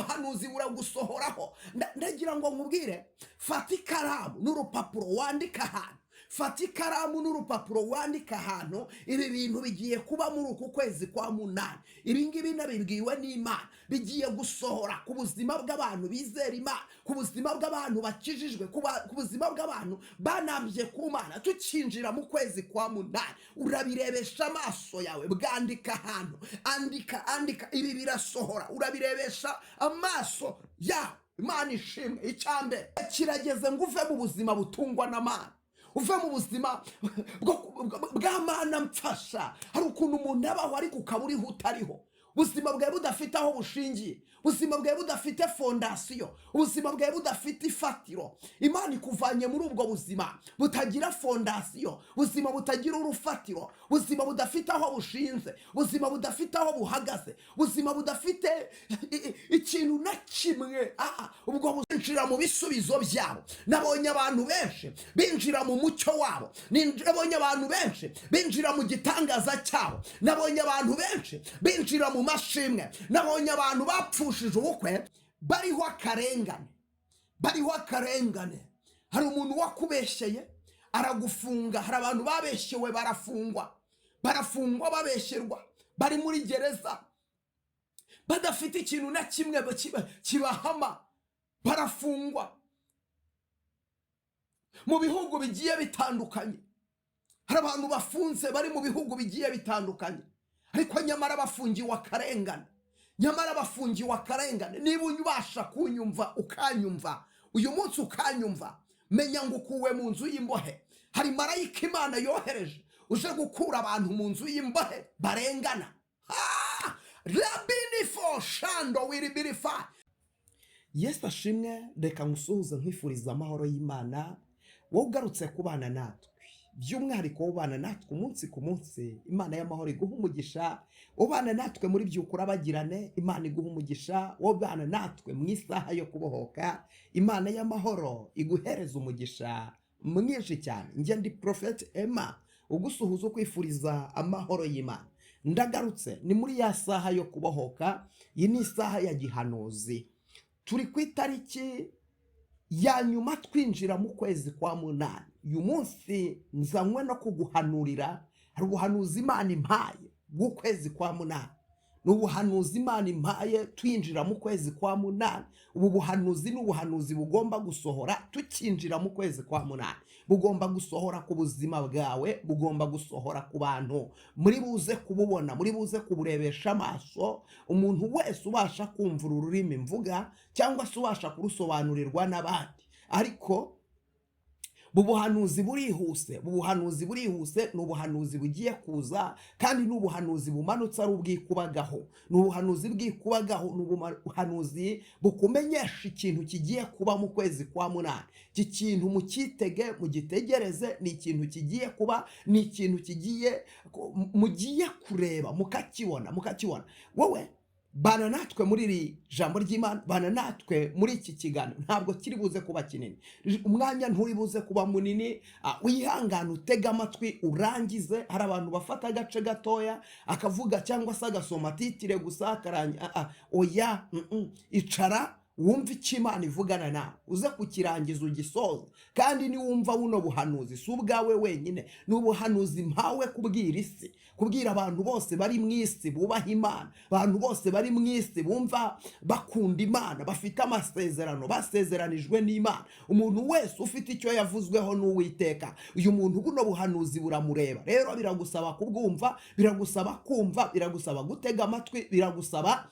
Buhanuzi buragusohoraho. Ndagira ngo nkubwire, fata ikaramu n'urupapuro wandika ahantu, fata ikaramu n'urupapuro wandika ahantu. Ibi bintu bigiye kuba muri uku kwezi kwa munani. Ibi ngibi nabibwiwe n'Imana, bigiye gusohora ku buzima bw'abantu bizera Imana, ku buzima bw'abantu bakijijwe, ku buzima bw'abantu banambye ku Mana. Tukinjira mu kwezi kwa munani, urabirebesha amaso yawe. Bwandika ahantu, andika, andika, ibi birasohora, urabirebesha amaso yawe. Imana ishimwe. Icyambere, kirageze ngo uve mu buzima butungwa n'amana, uve mu buzima bwa mana mfasha. Hari ukuntu umuntu abaho ariko ukaba uriho utariho, ubuzima bwawe budafite aho bushingiye, ubuzima bwawe budafite fondasiyo, ubuzima bwawe budafite ifatiro. Imana ikuvanye muri ubwo buzima butagira fondasiyo, ubuzima butagira urufatiro, ubuzima budafite aho bushinze, ubuzima budafite aho buhagaze, ubuzima budafite ikintu na kimwe. Aha ubwo binjira mu bisubizo byabo. Nabonye abantu benshi binjira mu mucyo wabo. Nabonye abantu benshi binjira mu gitangaza cyabo. Nabonye abantu benshi binjira mu mashimwe. Nabonye abantu bapfushije ubukwe, bariho akarengane, bariho akarengane. Hari umuntu wakubeshyeye aragufunga. Hari abantu babeshyewe barafungwa, barafungwa babeshyerwa, bari muri gereza badafite ikintu na kimwe kibahama, barafungwa mu bihugu bigiye bitandukanye. Hari abantu bafunze bari mu bihugu bigiye bitandukanye, ariko nyamara bafungiwe akarengane, nyamara bafungiwe akarengane. Niba ubasha kunyumva, ukanyumva uyu munsi, ukanyumva, menya ngo ukuwe mu nzu y'imbohe. Hari marayika Imana yohereje uje gukura abantu mu nzu y'imbohe barengana. Rabinifo shando wiribirifa. Yesu ashimwe. Reka nkusuhuze, nkwifuriza amahoro y'Imana, wowe ugarutse kubana natwe, by'umwihariko ubana natwe umunsi ku munsi. Imana y'amahoro iguha umugisha. Ubana natwe muri Byuka Urabagirane, Imana iguha umugisha. Wowe ubana natwe mu isaha yo kubohoka, Imana y'amahoro iguhereza umugisha mwinshi cyane. Njye ndi Prophet Emma, ugusuhuza, ukwifuriza amahoro y'Imana. Ndagarutse, ni muri ya saha yo kubohoka. Iyi ni isaha ya gihanuzi. Turi ku itariki ya nyuma twinjira mu kwezi kwa munani. Uyu munsi nzanywe no kuguhanurira. Hari ubuhanuzi Imana impaye bw'ukwezi kwa munani, ni ubuhanuzi Imana impaye twinjira mu kwezi kwa munani. Ubu buhanuzi ni ubuhanuzi bugomba gusohora tukinjira mu kwezi kwa munani, bugomba gusohora ku buzima bwawe, bugomba gusohora ku bantu muri buze kububona, muri buze kuburebesha amaso. Umuntu wese ubasha kumva uru rurimi mvuga cyangwa se ubasha kurusobanurirwa n'abandi, ariko bubuhanuzi burihuse, ubuhanuzi burihuse. Ni ubuhanuzi bugiye kuza kandi ni ubuhanuzi bumanutse ari ubwikubagaho, ni ubuhanuzi bwikubagaho, ni ubuhanuzi bukumenyesha ikintu kigiye kuba mu kwezi kwa munani. Iki kintu mukitege, mugitegereze, ni ikintu kigiye kuba, ni ikintu kigiye mugiye kureba mukakibona, mukakibona. Wowe bana natwe muri iri jambo ry'Imana, bana natwe muri iki kiganiro. Ntabwo kiri buze kuba kinini, umwanya nturi buze kuba munini. Wihangane, utege amatwi urangize. Hari abantu bafata agace gatoya akavuga cyangwa se agasoma titre gusa akarangira. Oya, Icara wumve icyo Imana ivugana nawe, uze kukirangiza ugisoza. Kandi niwumva buno buhanuzi, si ubwawe wenyine, ni ubuhanuzi mpawe kubwira isi, kubwira abantu bose bari mu isi bubaha Imana, abantu bose bari mu isi bumva bakunda Imana, bafite amasezerano basezeranijwe n'Imana. Umuntu wese ufite icyo yavuzweho n'Uwiteka, uyu muntu buno buhanuzi buramureba. Rero biragusaba kubwumva, biragusaba kumva, biragusaba gutega amatwi, biragusaba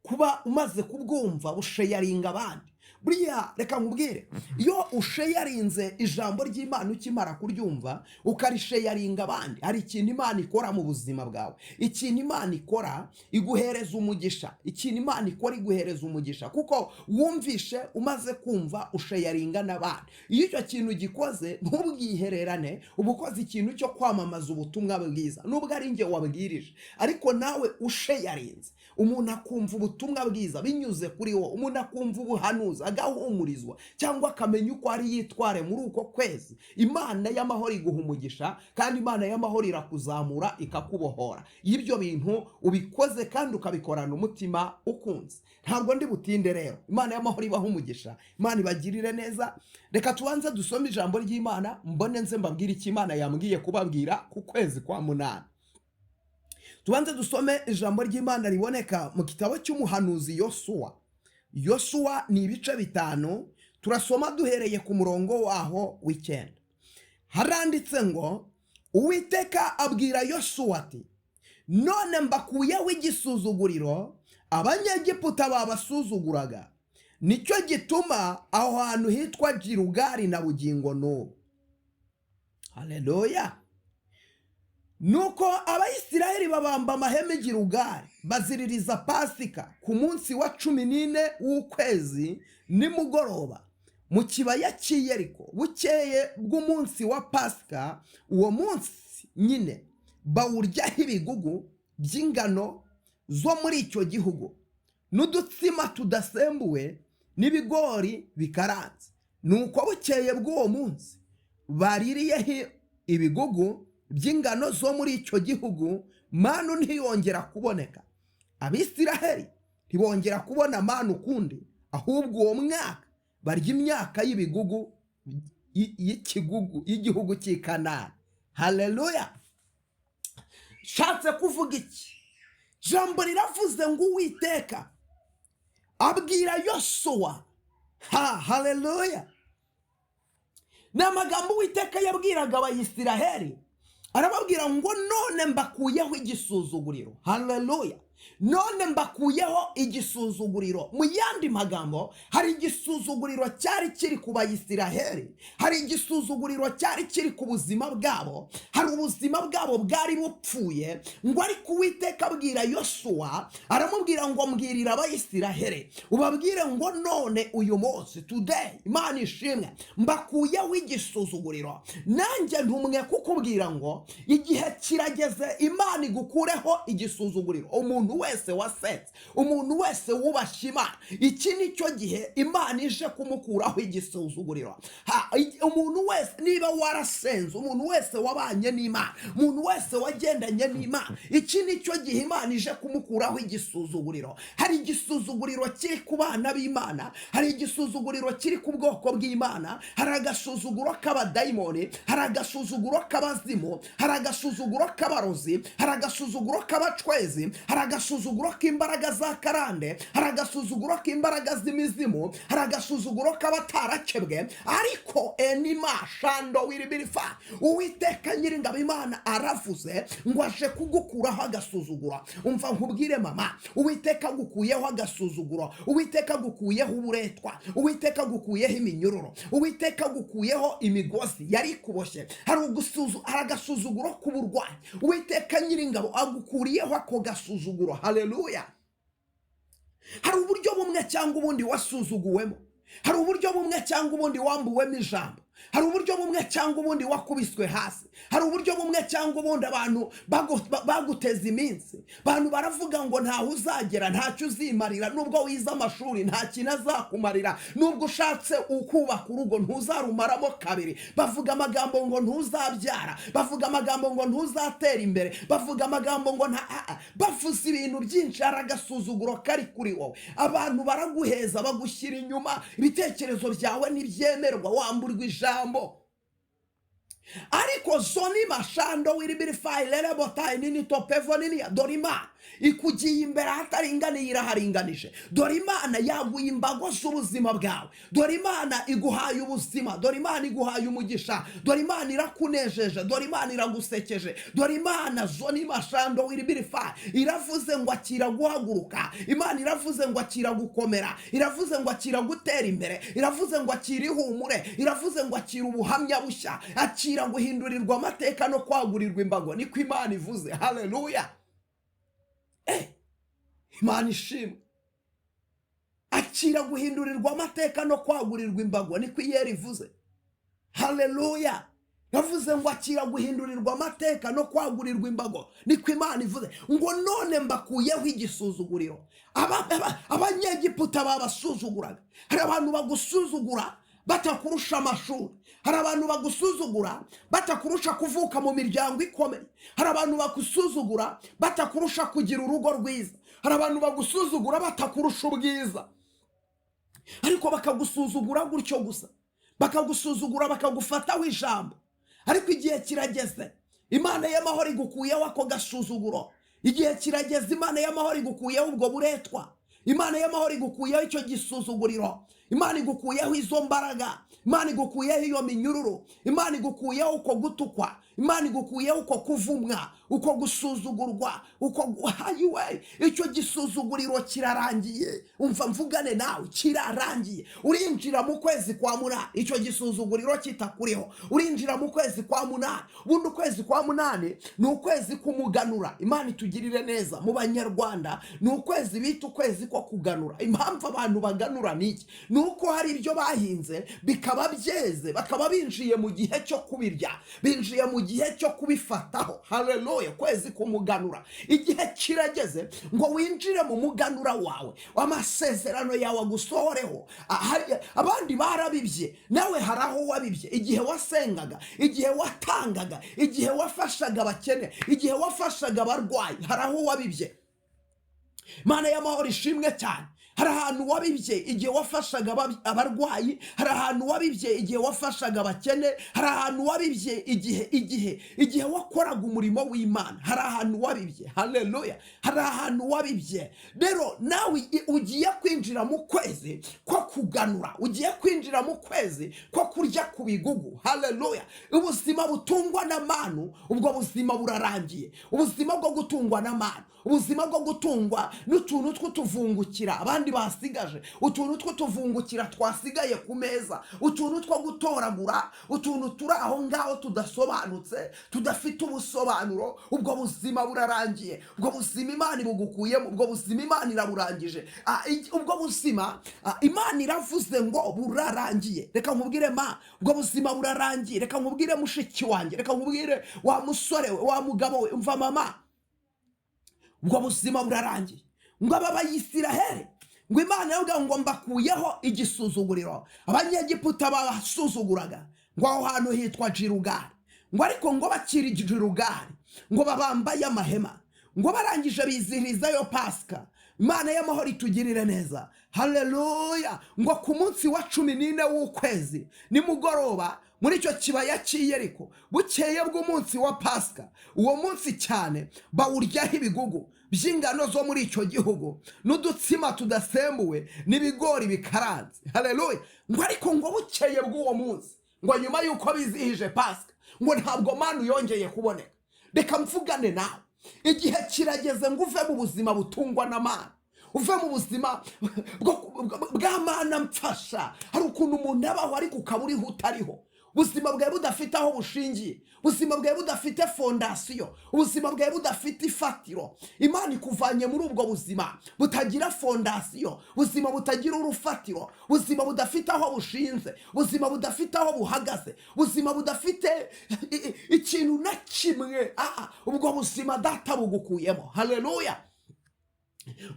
kuba umaze kubwumva busharinga abandi. Buriya reka nkubwire, iyo usharinze ijambo ry'Imana ukimara kuryumva, ukarisharinga abandi, hari ikintu Imana ikora mu buzima bwawe. Ikintu Imana ikora, iguhereza umugisha. Ikintu Imana ikora, iguhereza umugisha kuko wumvishe, umaze kumva usharinga n'abandi. Iyo icyo kintu gikoze, ntubwihererane, uba ukoze ikintu cyo kwamamaza ubutumwa bwiza. Nubwo ari njye wabwirije, ariko nawe usharinze, umuntu akumva ubutumwa bwiza binyuze kuri wowe, umuntu akumva ubuhanuzi. Agahumurizwa cyangwa akamenya uko ari yitware muri uko kwezi. Imana y'amahoro iguha umugisha, kandi Imana y'amahoro irakuzamura, ikakubohora iyo ibyo bintu ubikoze kandi ukabikorana umutima ukunze. Ntabwo ndi butinde rero. Imana y'amahoro ibaha umugisha, Imana ibagirire neza. Reka tubanze dusome ijambo ry'Imana, mbone nze mbabwire icyo Imana yambwiye kubabwira ku kwezi kwa munani. Tubanze dusome ijambo ry'Imana riboneka mu gitabo cy'umuhanuzi Yosuwa. Yosuwa ni ibice 5, turasoma duhereye ku murongo waho w'9. Haranditse ngo: "Uwiteka abwira Yosuwa ati: 'None mbakuyeho igisuzuguriro Abanyegiputa babasuzuguraga.' Nicyo gituma aho hantu hitwa Girugari na bugingo n'ubu." Haleluya! Nuko Abayisiraheli babamba amahema i Girugari, baziririza Pasika ku munsi wa 14 w'ukwezi nimugoroba mu kibaya cy'i Yeriko. Bukeye bw'umunsi wa Pasika, uwo munsi nyine bawuryaho ibigugu by'ingano zo muri icyo gihugu n'udutsima tudasembuwe n'ibigori bikaranze. Nuko bukeye bw'uwo munsi baririyeho ibigugu by'ingano zo muri icyo gihugu, manu ntiyongera kuboneka. Abisiraheli ntibongera kubona manu ukundi, ahubwo uwo mwaka barya imyaka y'ibigugu y'ikigugu y'igihugu cy'i Kanani. Haleluya! Shatse kuvuga iki? Jambo riravuze ngo Uwiteka abwira Yosuwa. Ha, haleluya! Ni amagambo Uwiteka yabwiraga Abayisiraheli, arababwira ngo: "None mbakuyeho igisuzuguriro." Haleluya! None mbakuyeho igisuzuguriro. Mu yandi magambo, hari igisuzuguriro cyari kiri ku Bayisiraheli, hari igisuzuguriro cyari kiri ku buzima bwabo, hari ubuzima bwabo bwari bupfuye. Ngo ariko Uwiteka abwira Yosuwa, aramubwira ngo: "Mbwirira Abayisiraheli, ubabwire ngo none uyu munsi, today, Imana ishimwe, mbakuyeho igisuzuguriro." Nanjye ntumwe kukubwira ngo igihe kirageze Imana igukureho igisuzuguriro. Umuntu wese wasetse, umuntu wese wubashye Imana, iki ni cyo gihe Imana ije kumukuraho igisuzuguriro. Umuntu wese, niba warasenze, umuntu wese wabanye n'Imana, umuntu wese wagendanye n'Imana, iki ni cyo gihe Imana ije kumukuraho igisuzuguriro. Hari igisuzuguriro kiri ku bana b'Imana, hari igisuzuguriro kiri ku bwoko bw'Imana, hari agasuzuguro k'abadayimoni, hari agasuzuguro k'abazimu, hari agasuzuguro k'abarozi, hari agasuzuguro k'abacwezi, hari agasuzuguro k'imbaraga za karande, hari agasuzuguro k'imbaraga z'imizimu, hari agasuzuguro k'abatarakebwe. Ariko enima shando wiribirifa, Uwiteka Nyiringabo Imana aravuze ngo aje kugukuraho agasuzuguro. Umva nkubwire mama, Uwiteka agukuyeho agasuzuguro, Uwiteka agukuyeho uburetwa, Uwiteka agukuyeho iminyururu, Uwiteka agukuyeho imigozi yari ikuboshye. Hari agasuzuguro k'uburwayi, Uwiteka Nyiringabo agukuriyeho ako gasuzuguro. Haleluya! Hari uburyo bumwe cyangwa ubundi wasuzuguwemo, hari uburyo bumwe cyangwa ubundi wambuwemo ijambo, hari uburyo bumwe cyangwa ubundi wakubiswe hasi, hari uburyo bumwe cyangwa ubundi abantu baguteza iminsi. Abantu baravuga ngo ntaho uzagera, ntacyo uzimarira, nubwo wize amashuri nta kintu azakumarira, nubwo ushatse ukubaka urugo ntuzarumaramo kabiri. Bavuga amagambo ngo ntuzabyara, bavuga amagambo ngo ntuzatera imbere, bavuga amagambo ngo nta bavuze ibintu byinshi. Hari agasuzuguro kari kuri wowe, abantu baraguheza, bagushyira inyuma, ibitekerezo byawe ntibyemerwa, wamburwa ijambo. Ariko zoni mashando wiribirifayi rerebotayi nini topevo nini, dore Imana ikugiye imbere ahataringaniye, iraharinganije. Dore Imana yaguye imbago z'ubuzima bwawe, dore Imana iguhaye ubuzima, dore Imana iguhaye umugisha, dore Imana irakunejeje, dore Imana iragusekeje. Dore Imana zoni mashando wiribirifayi iravuze ngo akira guhaguruka. Imana iravuze ngo akira gukomera, iravuze ngo akira gutera imbere, iravuze ngo akira ihumure, iravuze ngo akira ubuhamya bushya, akira guhindurirwa amateka no kwagurirwa imbago. Niko Imana ivuze. Haleluya! Imana ishimwe. Akira guhindurirwa amateka no kwagurirwa imbago, niko Iyera ivuze. Haleluya! Yavuze ngo akira guhindurirwa amateka no kwagurirwa imbago, niko Imana ivuze ngo: "None mbakuyeho igisuzuguriro." Abanyegiputa Abanyegiputa babasuzuguraga. Hari abantu bagusuzugura batakurusha amashuri, hari abantu bagusuzugura batakurusha kuvuka mu miryango ikomeye, hari abantu bagusuzugura batakurusha kugira urugo rwiza, hari abantu bagusuzugura batakurusha ubwiza, ariko bakagusuzugura gutyo gusa, bakagusuzugura bakagufataho ijambo. Ariko igihe kirageze, Imana y'amahoro igukuyeho ako gasuzuguro. Igihe kirageze, Imana y'amahoro igukuyeho ubwo buretwa. Imana y'amahoro igukuyeho icyo gisuzuguriro. Imana igukuyeho izo mbaraga. Imana igukuyeho iyo minyururu. Imana igukuyeho uko gutukwa. Imana igukuyeho uko kuvumwa, uko gusuzugurwa, uko hayiwe. Icyo gisuzuguriro kirarangiye. Umva mvugane nawe, kirarangiye. Urinjira mu kwezi kwa munani icyo gisuzuguriro kitakuriho. Urinjira mu kwezi kwa munani. Ubundi ukwezi kwa munani ni ukwezi k'umuganura. Imana itugirire neza. Mu Banyarwanda ni ukwezi bita ukwezi ko kuganura. Impamvu abantu baganura ni iki? Ni uko hari ibyo bahinze bikaba byeze, bakaba binjiye mu gihe cyo kubirya, binjiye mu gihe cyo kubifataho. Haleluya! Kwezi k'umuganura. Igihe kirageze ngo winjire mu muganura wawe, amasezerano yawe agusohoreho. Abandi barabibye, nawe hari aho wabibye. Igihe wasengaga, igihe watangaga, igihe wafashaga abakene, igihe wafashaga abarwayi, hari aho wabibye. Imana y'amahoro ishimwe cyane. Hari ahantu wabibye igihe wafashaga abarwayi, hari ahantu wabibye igihe wafashaga abakene, hari ahantu wabibye igihe wakoraga umurimo w'Imana, hari ahantu wabibye. Haleluya! Hari ahantu wabibye. Rero nawe ugiye kwinjira mu kwezi ko kuganura, ugiye kwinjira mu kwezi ko kurya ku bigugu. Haleluya! Ubuzima butungwa na manu, ubwo buzima burarangiye. Ubuzima bwo gutungwa na manu, ubuzima bwo gutungwa n'utuntu tw'utuvungukira abandi basigaje, utuntu tw'utuvungukira twasigaye ku meza, utuntu two gutoragura, utuntu turi aho ngaho tudasobanutse, tudafite ubusobanuro, ubwo buzima burarangiye. Ubwo buzima Imana ibugukuyemo, ubwo buzima Imana iraburangije. Ubwo buzima, Imana iravuze ngo burarangiye. Reka nkubwire ma, ubwo buzima burarangiye. Reka nkubwire mushiki wanjye, reka nkubwire wa musore we, wa mugabo we, umva mama, ubwo buzima burarangiye. Ngo aba Bayisiraheli, ngo Imana yavuga ngo mbakuyeho igisuzuguriro. Abanyegiputa babasuzuguraga. Ngo aho hantu hitwa Jirugari. Ngo ariko ngo bakiri Jirugari, ngo babambaye amahema, ngo barangije bizihirizayo Pasika. Imana y'amahoro itugirire neza. Haleluya! Ngo ku munsi wa 14 w'ukwezi nimugoroba, muri icyo kibaya cy'i Yeriko, bukeye bw'umunsi wa Pasika, uwo munsi cyane bawuryaho ibigugu by'ingano zo muri icyo gihugu n'udutsima tudasembuwe n'ibigori bikaranze. Haleluya! Ngo ariko ngo bukeye bw'uwo munsi, ngo nyuma y'uko bizihije Pasika, ngo ntabwo manu yongeye kuboneka. Reka mvugane nawe, igihe kirageze ngo uve mu buzima butungwa na manu, uve mu buzima bwa mana mfasha. Hari ukuntu umuntu abaho ariko ukaba uriho utariho, ubuzima bwawe budafite aho bushingiye, ubuzima bwawe budafite fondasiyo, ubuzima bwawe budafite ifatiro. Imana ikuvanye muri ubwo buzima butagira fondasiyo, ubuzima butagira urufatiro, ubuzima budafite aho bushinze, ubuzima budafite aho buhagaze, ubuzima budafite ikintu na kimwe. Ubwo buzima Data bugukuyemo. Haleluya!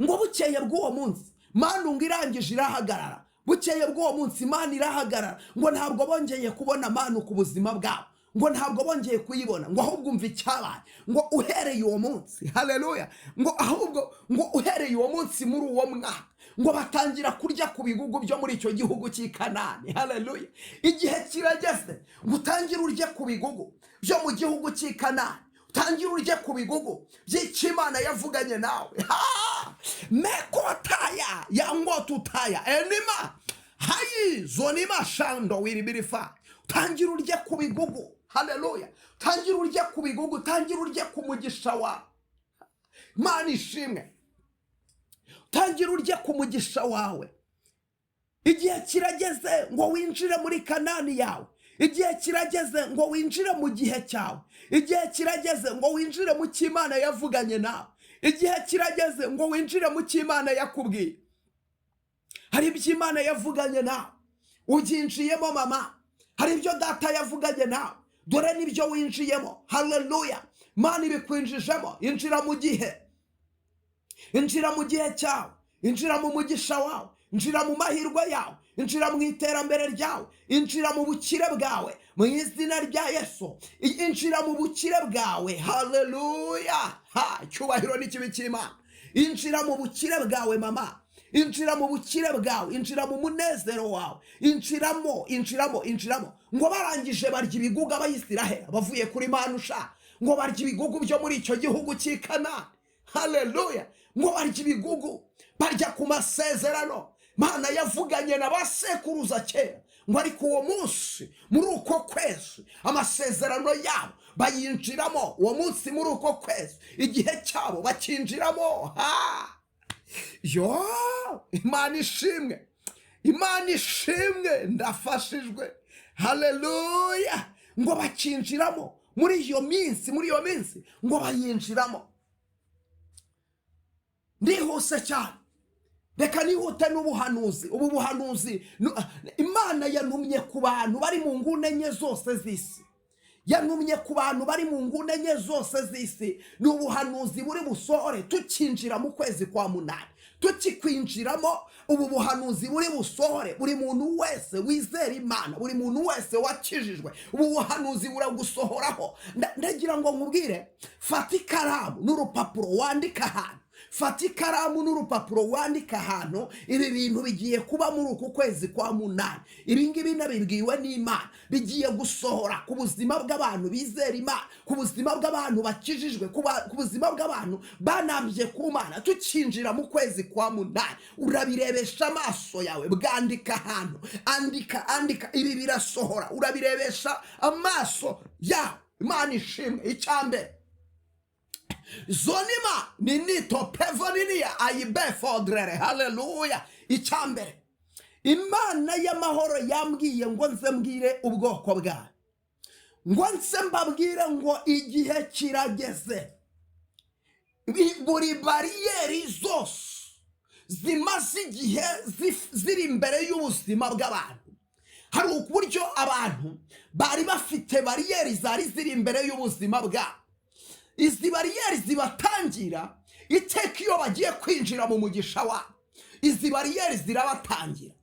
Ngo bukeye bw'uwo munsi manu ngo irangije irahagarara. Bukeye bw'uwo munsi Imana irahagarara. Ngo ntabwo bongeye kubona manu ku buzima bwabo, ngo ntabwo bongeye kuyibona. Ngo ahubwo umva icyabaye, ngo uhereye uwo munsi, haleluya, ngo ahubwo ngo uhereye uwo munsi muri uwo mwaka, ngo batangira kurya ku bigugu byo muri icyo gihugu cy'i Kanani. Haleluya! Igihe kirageze ngo utangire urye ku bigugu byo mu gihugu cy'i Kanani, utangire urye ku bigugu by'icyo Imana yavuganye nawe. Ha! Mekotaya yangotutaya enima hayi zonima shando wiribirifa. Utangire urye ku bigugu. Haleluya! Utangire urye ku bigugu, utangire urye ku mugisha wawe. Imana ishimwe. Utangire urye ku mugisha wawe. Igihe kirageze ngo winjire muri Kanani yawe. Igihe kirageze ngo winjire mu gihe cyawe. Igihe kirageze ngo winjire mu cyo Imana yavuganye nawe. Igihe kirageze ngo winjire mu cyo Imana yakubwiye. Hari ibyo Imana yavuganye nawe, ubyinjiyemo mama. Hari ibyo Data yavuganye nawe, dore n'ibyo winjiyemo. Haleluya! Imana ibikwinjijemo. Injira mu gihe, injira mu gihe cyawe. Injira mu mugisha wawe, injira mu mahirwe yawe, injira mu iterambere ryawe, injira mu bukire bwawe mu izina rya Yesu. Injira mu bukire bwawe. Haleluya! Ha, icyubahiro n'ikibi cy'Imana. Injira mu bukire bwawe mama, injira mu bukire bwawe, injira mu munezero wawe, injiramo, injiramo, injiramo. Ngo barangije barya ibigugu. Abayisiraheli bavuye kuri manusha, ngo barya ibigugu byo muri icyo gihugu cy'i Kanani. Haleluya! Ngo barya ibigugu, barya ku masezerano Mana yavuganye na ba sekuruza kera. Ngo ariko uwo munsi, muri uko kwezi, amasezerano yabo bayinjiramo. Uwo munsi, muri uko kwezi, igihe cyabo bakinjiramo. Ha, yo, Imana ishimwe, Imana ishimwe, ndafashijwe. Haleluya! Ngo bakinjiramo muri iyo minsi, muri iyo minsi ngo bayinjiramo. Ndihuse cyane, reka nihute n'ubuhanuzi. Ubu buhanuzi Imana yantumye ku bantu bari mu nguni enye zose z'isi, yantumye ku bantu bari mu nguni enye zose z'isi. Ni ubuhanuzi buri busohore tukinjira mu kwezi kwa munani. Tukikwinjiramo, ubu buhanuzi buri busohore. Buri muntu wese wizera Imana, buri muntu wese wakijijwe, ubu buhanuzi buragusohoraho. Ndagira ngo nkubwire, fata ikaramu n'urupapuro wandike ahantu, fata ikaramu n'urupapuro wandike ahantu. Ibi bintu bigiye kuba muri uku kwezi kwa munani. Ibi ngibi nabibwiwe n'Imana, bigiye gusohora ku buzima bw'abantu bizera Imana, ku buzima bw'abantu bakijijwe, ku buzima bw'abantu banambye ku Mana. Tukinjira mu kwezi kwa munani, urabirebesha amaso yawe. Bwandika ahantu, andika, andika, ibi birasohora, urabirebesha amaso yawe. Imana ishimwe. Icyambere, zonima ni nito pevoniniya ayibefodrere. Haleluya! Icyambere, Imana y'amahoro yambwiye ngo nze mbwire ubwoko bwayo, ngo nze mbabwire ngo igihe kirageze. Buri bariyeri zose zimaze igihe ziri imbere y'ubuzima bw'abantu, hari uburyo abantu bari bafite bariyeri zari ziri imbere y'ubuzima bwabo. Izi bariyeri zibatangira iteka iyo bagiye kwinjira mu mugisha wabo. Izi bariyeri zirabatangira.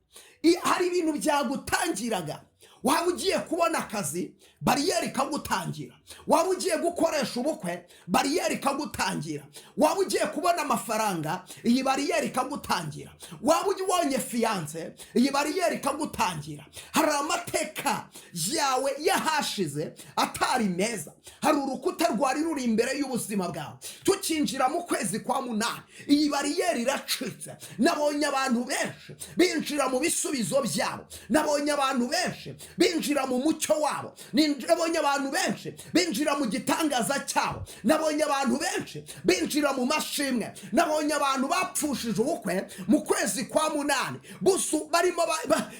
Hari ibintu byagutangiraga. Waba ugiye kubona akazi, bariyeri ikagutangira. Waba ugiye gukoresha ubukwe, bariyeri ikagutangira. Waba ugiye kubona amafaranga, iyi bariyeri ikagutangira. Waba ubonye fiancé, iyi bariyeri ikagutangira. Hari amateka yawe y'ahashize atari meza, hari urukuta rwari ruri imbere y'ubuzima bwawe. Tukinjira mu kwezi kwa munani, iyi bariyeri iracitse. Nabonye abantu benshi binjira mu bisubizo byabo, nabonye abantu benshi binjira mu mucyo wabo, nabonye abantu benshi binjira mu gitangaza cyabo, nabonye abantu benshi binjira mu mashimwe, nabonye abantu bapfushije ubukwe mu kwezi kwa munani busu barimo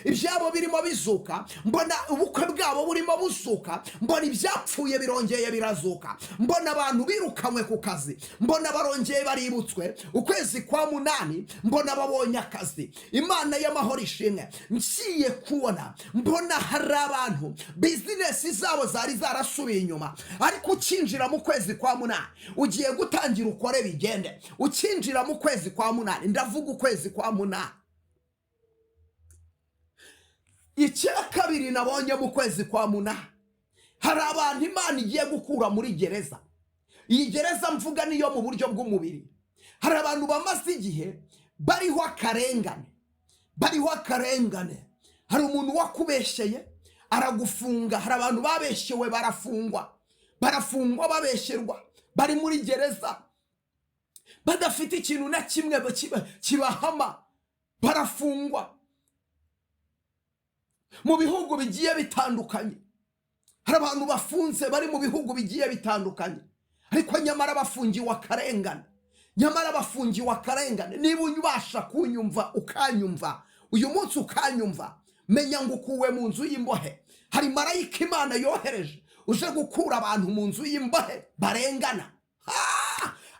ibyabo birimo bizuka. Mbona ubukwe bwabo burimo buzuka, mbona ibyapfuye birongeye birazuka, mbona abantu birukanywe ku kazi, mbona barongeye baributswe. Ukwezi kwa munani mbona babonye akazi. Imana y'amahoro ishimwe. Ngiye kubona mbona hari abantu bizinesi zabo zari zarasubiye inyuma, ariko ukinjira mu kwezi kwa munani ugiye gutangira ukore bigende. Ukinjira mu kwezi kwa munani, ndavuga ukwezi kwa munani. Icya kabiri nabonye mu kwezi kwa munani, hari abantu Imana igiye gukura muri gereza. Iyi gereza mvuga niyo mu buryo bw'umubiri. Hari abantu bamaze igihe bariho akarengane, bariho akarengane. Hari umuntu wakubeshyeye aragufunga. Hari abantu babeshyewe barafungwa, barafungwa babeshyerwa, bari muri gereza badafite ikintu na kimwe kibahama, barafungwa mu bihugu bigiye bitandukanye. Hari abantu bafunze bari mu bihugu bigiye bitandukanye, ariko nyamara bafungiwe akarengane, nyamara bafungiwe akarengane. Niba ubasha kunyumva, ukanyumva uyu munsi, ukanyumva, menya ngo ukuwe mu nzu y'imbohe. Hari marayika Imana yohereje uje gukura abantu mu nzu y'imbohe barengana.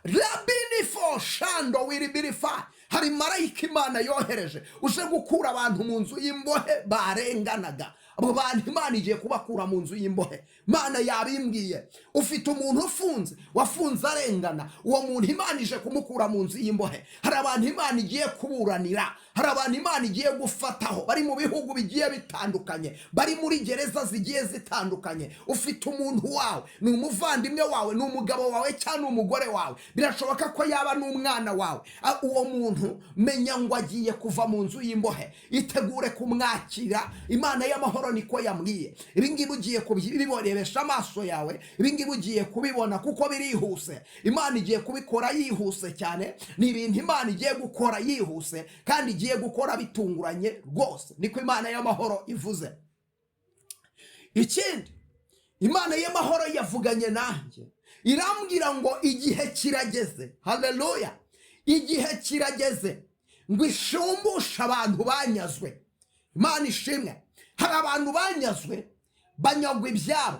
Rabini fo shando wiribirifa. Hari marayika Imana yohereje uje gukura abantu mu nzu y'imbohe barenganaga. Abo bantu Imana igiye kubakura mu nzu y'imbohe. Imana yabimbwiye. Ufite umuntu ufunze, wafunze arengana, uwo muntu Imana ije kumukura mu nzu y'imbohe. Hari abantu Imana igiye kuburanira, hari abantu Imana igiye gufataho, bari mu bihugu bigiye bitandukanye, bari muri gereza zigiye zitandukanye. Ufite umuntu wawe, ni umuvandimwe wawe, ni umugabo wawe cyangwa ni umugore wawe, birashoboka ko yaba n'umwana wawe. Uwo muntu menya ngo agiye kuva mu nzu y'imbohe, itegure kumwakira. Imana y'amahoro niko yambwiye. Ibi ngibi ugiye kubiborebesha amaso yawe, ibi ngibi ugiye kubibona kuko birihuse. Imana igiye kubikora yihuse cyane. Ni ibintu Imana igiye gukora yihuse kandi igiye gukora bitunguranye rwose, niko Imana y'amahoro ivuze. Ikindi, Imana y'amahoro yavuganye nanjye irambwira ngo igihe kirageze, haleluya, igihe kirageze ngo ishumbushe abantu banyazwe. Imana ishimwe. Hari abantu banyazwe, banyagwa ibyabo.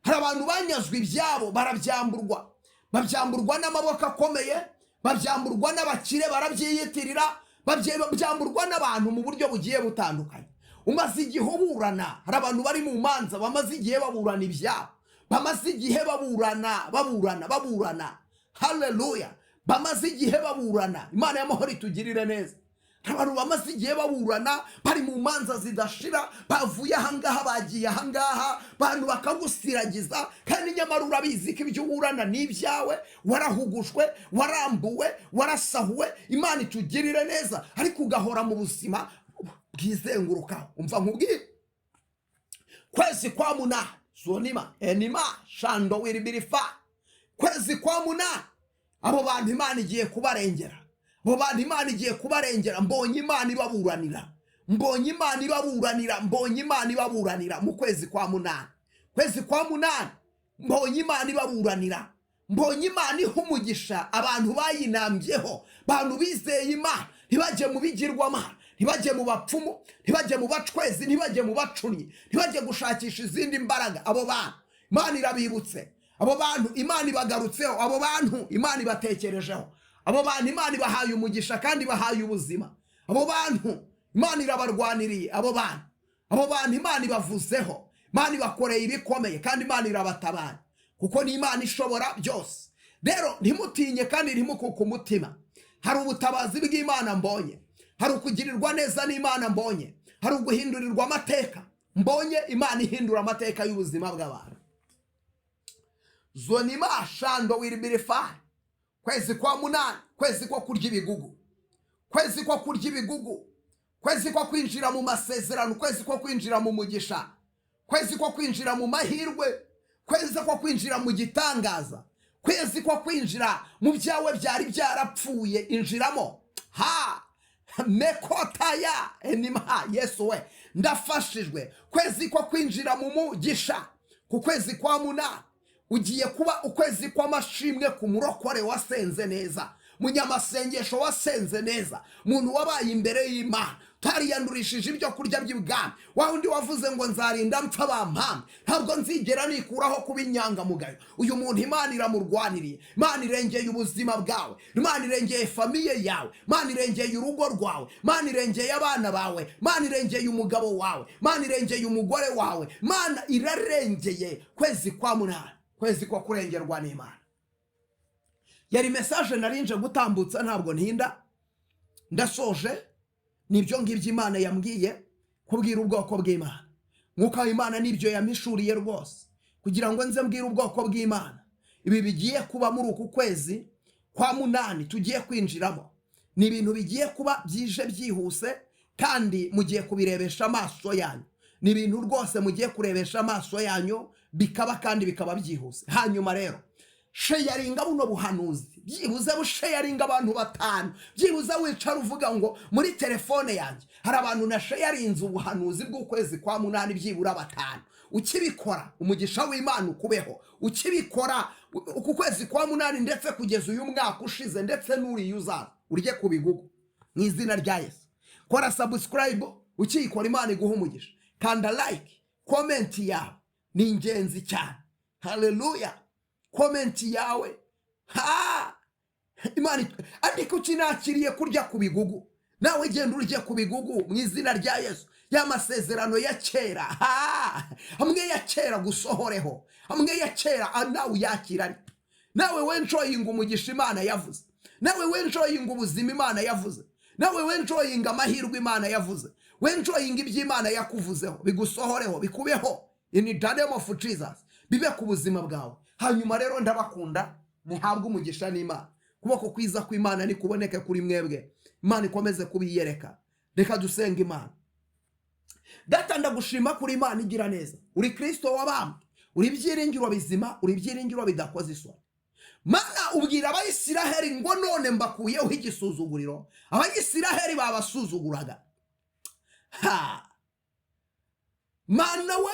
Hari abantu banyazwe ibyabo, barabyamburwa, babyamburwa n'amaboko akomeye, babyamburwa n'abakire barabyiyitirira, babyamburwa n'abantu mu buryo bugiye butandukanye. Umaze igihe uburana. Hari abantu bari mu manza, bamaze igihe baburana ibyabo, bamaze igihe baburana, baburana, baburana. Haleluya, bamaze igihe baburana. Imana y'amahoro itugirire neza. Abantu bamaze igihe baburana, bari mu manza zidashira, bavuye ahangaha bagiye ahangaha, abantu bakagusiragiza, kandi nyamara urabizi ko ibyo uburana ni ibyawe, warahugushwe, warambuwe, warasahuwe. Imana itugirire neza. Ariko ugahora mu buzima bwizenguruka. Umva nkubwire, kwezi kwa munani, zonima enima shando wiribirifa, kwezi kwa munani, abo bantu Imana igiye kubarengera. Abo bantu Imana igiye kubarengera. Mbonye Imana ibaburanira, mbonye Imana ibaburanira, mbonye Imana ibaburanira mu kwezi kwa munani. Kwezi kwa munani mbonye Imana ibaburanira, mbonye Imana iha umugisha abantu bayinambyeho, abantu bizeye Imana, ntibajye mu bigirwamana, ntibajye mu bapfumu, ntibajye mu bacwezi, ntibajye mu bacunnyi, ntibajye gushakisha izindi mbaraga. Abo bantu Imana irabibutse, abo bantu Imana ibagarutseho, abo bantu Imana ibatekerejeho, abo bantu Imana ibahaye umugisha kandi ibahaye ubuzima, abo bantu Imana irabarwaniriye, abo bantu Imana ibavuzeho, Imana ibakoreye ibikomeye kandi Imana irabatabara, kuko ni Imana ishobora byose. Rero ntimutinye kandi ntimukuke umutima. Hari ubutabazi bw'Imana mbonye, hari ukugirirwa neza n'Imana mbonye, hari uguhindurirwa amateka mbonye. Imana ihindura amateka y'ubuzima bw'abantu. Zonima shando wiribirifa. Kwezi kwa munani, kwezi ko kurya ibigugu, kwezi ko kurya ibigugu, kwezi ko kwinjira mu masezerano, kwezi ko kwinjira mu mugisha, kwezi ko kwinjira mu mahirwe, kwezi ko kwinjira mu gitangaza, kwezi ko kwinjira mu byawe byari byarapfuye. Injiramo. Ha mekotaya enima. Yesu we, ndafashijwe. Kwezi ko kwinjira mu mugisha, ku kwezi kwa munani ugiye kuba ukwezi kw'amashimwe ku murokore wasenze neza, munyamasengesho wasenze neza, muntu wabaye imbere y'Imana, utariyandurishije ibyo kurya by'ibwami, wa wundi wavuze ngo nzarinda mpfa bampambe, ntabwo nzigera nikuraho kuba inyangamugayo. Uyu muntu Imana iramurwaniriye. Imana irengeye ubuzima bwawe, Imana irengeye famille yawe, Imana irengeye urugo rwawe, Imana irengeye abana bawe, Imana irengeye umugabo wawe, Imana irengeye umugore wawe, Imana irarengeye. Kwezi kwa munani, kwezi ko kurengerwa n'Imana. Yari message narinje gutambutsa, ntabwo ntinda, ndasoje. Nibyo ngibyo Imana yambwiye kubwira ubwoko bw'Imana. Mwuka w'Imana nibyo yampishuriye rwose, kugira ngo nze mbwire ubwoko bw'Imana ibi bigiye kuba muri uku kwezi kwa munani tugiye kwinjiramo. Ni ibintu bigiye kuba byije byihuse kandi mugiye kubirebesha amaso yanyu. Ni ibintu rwose mugiye kurebesha amaso yanyu bikaba kandi bikaba byihuse. Hanyuma rero sharinga buno buhanuzi, byibuze busharinga abantu batanu, byibuze wicara uvuga ngo muri telefone yanjye hari abantu nasharinze ubuhanuzi bw'ukwezi kwa munani, byibura batanu. Ukibikora umugisha w'Imana ukubeho. Ukibikora uku kwezi kwa munani, ndetse kugeza uyu mwaka ushize, ndetse n'uriya uzaza, urye ku bigugu mu izina rya Yesu. Kora subscribe, ukiyikora Imana iguha umugisha. Kanda like, comment yawe ni ingenzi cyane. Haleluya, comment yawe, ha Imana, ariko ukinakiriye kurya ku bigugu. Nawe genda urye ku bigugu mu izina rya Yesu. Ya masezerano ya kera, ha! Amwe ya kera gusohoreho, amwe ya kera, nawe uyakira. Ariko nawe wenjoyinga umugisha Imana yavuze, nawe wenjoyinga ubuzima Imana yavuze, nawe wenjoyinga amahirwe Imana yavuze, wenjoyinga ibyo Imana yakuvuzeho, bigusohoreho, bikubeho in the name of Jesus, bibe ku buzima bwawe. Hanyuma rero ndabakunda, muhabwe umugisha n'Imana. Kuboko kwiza kw'Imana nikuboneke kuri mwebwe, Imana ikomeze kubiyereka. Reka dusenga Imana. Data, ndagushima kuri Imana igira neza. Uri Kirisito wabambwe, uri ibyiringiro bizima, uri ibyiringiro bidakoze isoni. Mana, ubwira Abayisiraheli ngo: "None mbakuyeho igisuzuguriro." Abayisiraheli babasuzuguraga. Ha Mana we,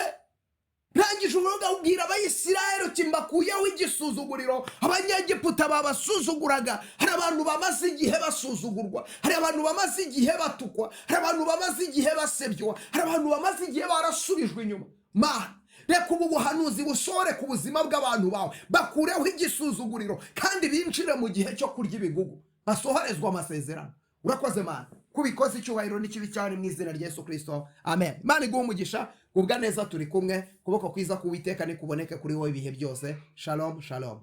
rangije uvuga, ubwira Abayisiraheli uti: "Mbakuyeho igisuzuguriro." Abanyegiputa babasuzuguraga. Hari abantu bamaze igihe basuzugurwa, hari abantu bamaze igihe batukwa, hari abantu bamaze igihe basebywa, hari abantu bamaze igihe barasubijwe inyuma. Mana, reka ubu buhanuzi busohore ku buzima bw'abantu bawe, bakureho igisuzuguriro kandi binjire mu gihe cyo kurya ibigugu, basohorezwa amasezerano. Urakoze Mana kubikoze, icyubahiro n'ikibi cyane mu izina rya Yesu Kirisito, amen. Imana iguhe umugisha, gubwa neza, turi kumwe. Kuboko kwiza k'Uwiteka nikuboneke kuri wowe ibihe byose. Shalom, shalom.